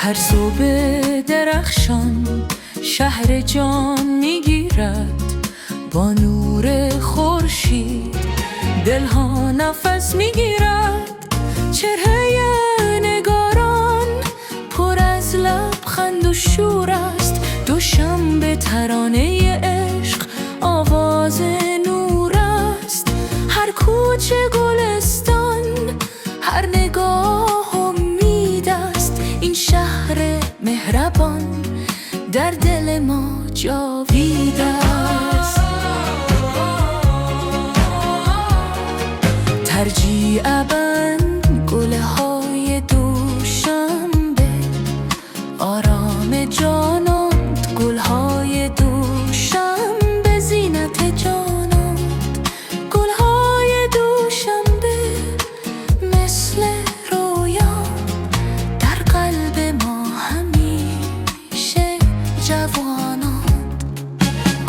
هر صبح درخشان شهر جان میگیرد، با نور خورشید دلها نفس میگیرد. چهره نگاران پر از لبخند و شور است. دوشنبه ترانه عشق، آواز نور است. هر کوچه گلستان، هر نگاه امید است. این شهر مهربان در دل ما جاوید است. ترجیع‌بند گل‌های دوشنبه، آرام جانان گل‌های دوشنبه، زینت جانان گل‌های دوشنبه، مثل رویا در قلب ما همیشه جوانان.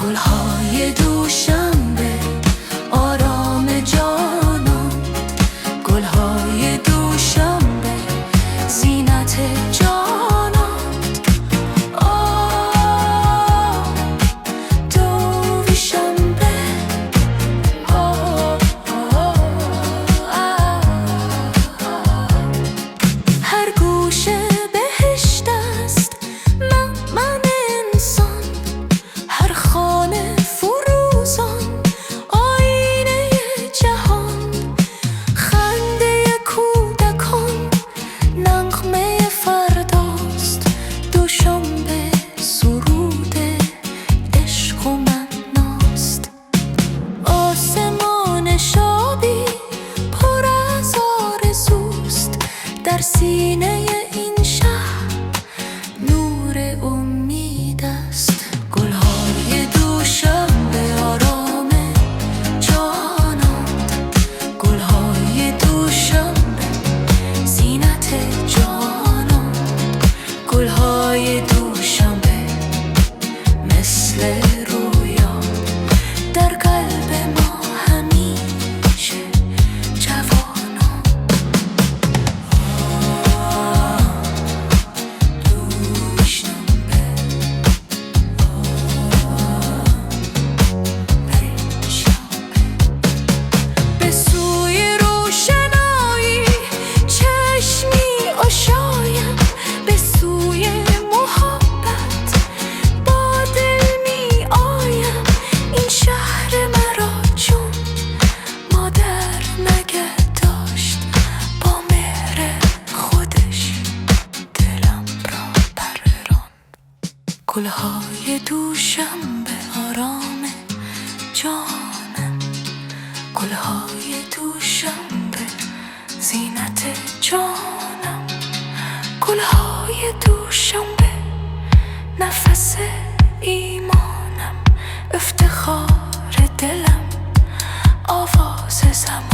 گل‌های دوشنبه آرام جانان، گل‌های دوشنبه زینت جانان. آه دوشنبه، آه آه. هر گوشه بهشت است من انسان، هر خانه فروزان آینه جهان. خنده کودکان نغمه فرداست، دوشنبه سرود عشق و معناست. آسمان شابی پر از آرزوست، در سینه این شهر نور امید است. گل‌های دوشنبه آرام جانان، گل‌های دوشنبه زینت جانان. گل‌های دوشنبه مثل رویا در قلب ما همیشه جوانان. دوشنبه، پنجشنبه. به سوی روشنایی چشم می‌گشایم، به سوی محبت با دل می‌آیم. این شهر مرا چون مادر نگه داشت، با مهر خودش دلم را پروراند. گل‌های دوشنبه آرام جانم، گل‌های دوشنبه زینت جانم. گل‌های دوشنبه نفس ایمانم، افتخار دلم، آواز زمانم.